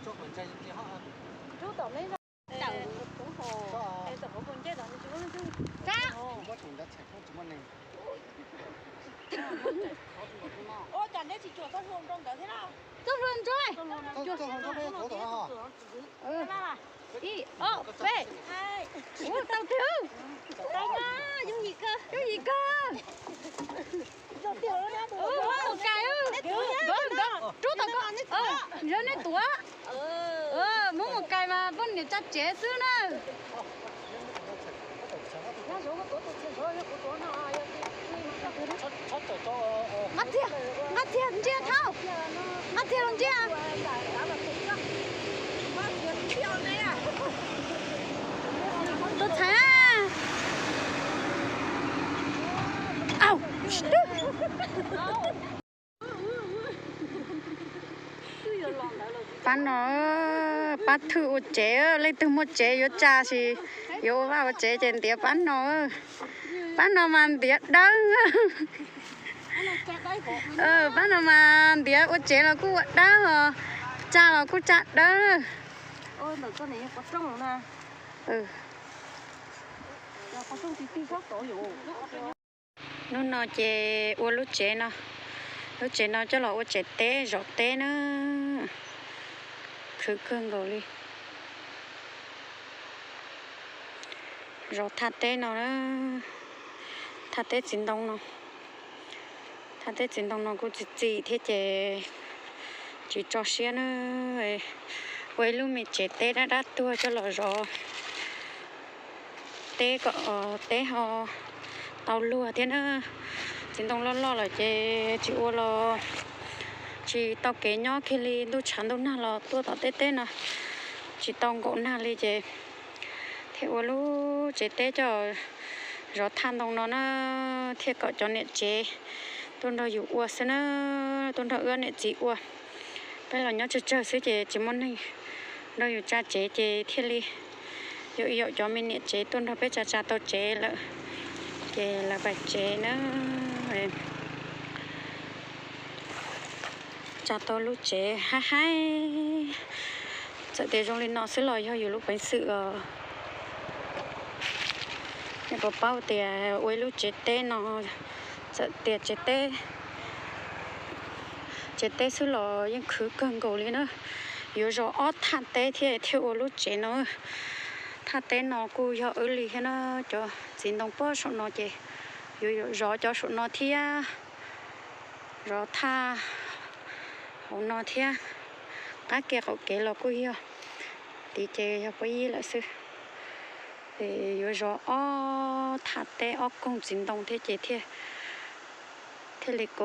Txoj hlua ntsuab. Ib, ob, peb. Ua tau twg? Yooj yim kawg. Muab mus kais, rub tau ko, yog nej tuav. Muab mus kais mas poj niam tsa tsev xwb na. Nqa txiag, nqa txiag ntsia thaub, nqa txiag los ntsia. Tus txhais. Au. Pab no, pab thwj ua tsev, leej twg muaj tsev yuav tsa sis yuav ua vaj ua tsev ces ntiav pab no. Pab no mas ntiav dawb. Pab no mas ntiav ua tsev los kuj ua dawb os, tsa los kuj tsa dawb. Hnub no ces ua lub tsev no, lub tsev no coj los ua tsev teb zov teb na. Khwv kawg nkaus li. Zov thaj teb no, thaj teb txiv ntoo no. Thaj teb txiv ntoo no kuj txi txim thiab ces tsis tso siab na. Ua ib lub me tsev teb dab dab tuag coj los zov teb kom teb ho tau luag thiab na. Txiv ntoo loj loj lawm ces tsis ua los tsis tau kev nyob kiag li, ntuj tshav ntuj nag los tuaj tom tej teb no tsis tau nkaum nag li ces thiaj ua lub tsev teb coj zov thaj ntoo no na, thiaj kom cov niam tsev tuaj nrog yus ua xwb na, tuaj nrog wb niam txiv ua. Peb los nyob tsawg tsawg xwb ces tsis muaj neeg nrog yus tsa tsev ces thiaj li yuav yaum cov me niam tsev tuaj nrog peb tsa, tsa tau tsev lawm ces lawv pais tsev na. Tsa tau lub tsev haib haib, txawm tias zoo li no xwb los yog yus lub peev xwm os. Nej puas paub tias ua ib lub tsev teb no, txawm tias tsev teb, tsev teb xwb los yeej khwv kawg nkaus li na. Yuav zov ob thaj teb thiaj, thiaj ua lub tsev no. Thaj teb no kuj yog wb li thiab na, cov txiv ntoo pob saum no ces yuav zov cov saum no thiab, zov thaj hauv no thiab. Qab kev qaum kev los kuj yog, tid ces yog pob yib lawm xwb. Ces yuav zov ob thaj teb, ob koog txiv ntoo thiab ces thiaj, thiaj li kov.